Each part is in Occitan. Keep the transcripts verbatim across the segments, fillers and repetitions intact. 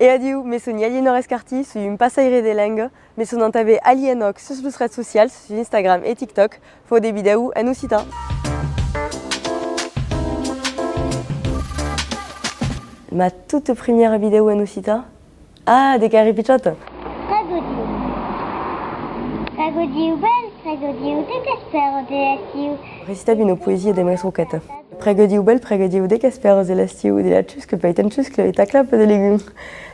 E adiu, me soni Aliénor Escartí, soi un passaire de lenga, me sona tanben Aliénòc sus los rets socials, sus Instagram e TikTok, fau de vidèos en occitan. Ma tota primièra vidèo en occitan? Ah, de quand èri pichòta! Pr'aquò diu. Pr'aquò diu bèl, pr'aquò diu de qu'espèras de l'estiu. Recitavi una poesia de Maurice Roqueta. Pr'aquò diu bèl, pr'aquò diu de qu'espèras de l'estiu, de la chusca, peitan chuscla e ta clapa de legum.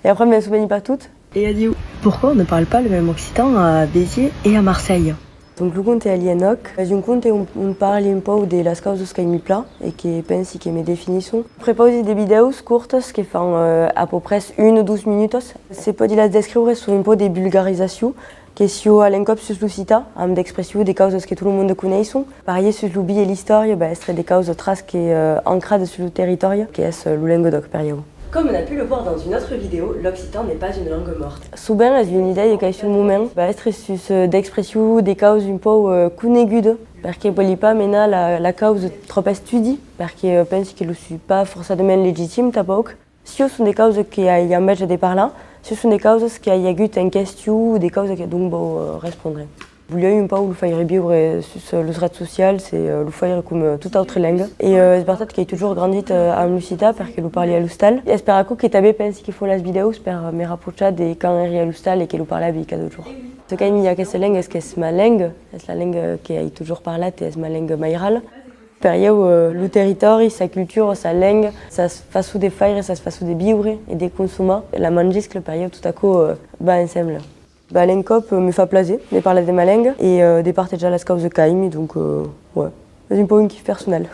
E après, me'n soveni pas tot. E adiu. Pourquoi on ne parle pas le même occitan à Béziers et à Marseille? Donc, lo conte Aliénòc es un conte ont, ont parli un pauc de las causas qu'aimi plan e que pensi que me definisson. Prepausi de vidèos cortas que fan, euh, à peu près una o dos minutas. Se pòdi las descriure, son un pauc de vulgarizacion, que siá a l'encòp sus l'occitan, amb d'expressions de causas que tot lo monde coneisson, parier sus lo vin e l'istòria, va èstre de causas tras que, euh, ancradas sus lo territòri, que es, euh, lo Lengadòc per ieu. Comme on a pu le voir dans une autre vidéo, l'occitan n'est pas une langue morte. Sovent es una idèia qu'ai sul moment, va èstre sus, euh, d'expressions, de causas un pauc, euh, conegudas, perque vòli pas menar la, la causa tròp estudi, perque, euh, pensi que lo soi pas forçadament legitim tanpauc. Siá son de causas que ai enveja de parlar, siá son de causas que ai agut en question o de causas que donc vau, euh, respondre. Voliái un pauc lo faire viure sus, euh, los rets socials e, euh, lo faire coma, euh, tota autra lenga. E, euh, es vertat qu'ai totjorn grandit, euh, amb l'occitan perque lo parli a l'ostal. E es per aquò que tanben pensi que fau las vidèos per, euh, me raprochar de quand èri a l'ostal e que lo parlavi cada jorn. Ce qu'aimi d'aquesta lenga es qu'es ma lenga, es la lenga que ai totjorn parlat e es ma lenga mairala. Per ieu, euh, lo territòri, sa cultura, sa lenga, sas façons de faire, sas façons de viure e de consomar, la mangiscla, per ieu, tot aquò, euh, va ensemble. Bah, a l'encòp, euh, me fa plaser de parlar de ma lenga e, euh, de partejar las causas qu'aimi, donc, euh, ouais, es un pauc un quif personal.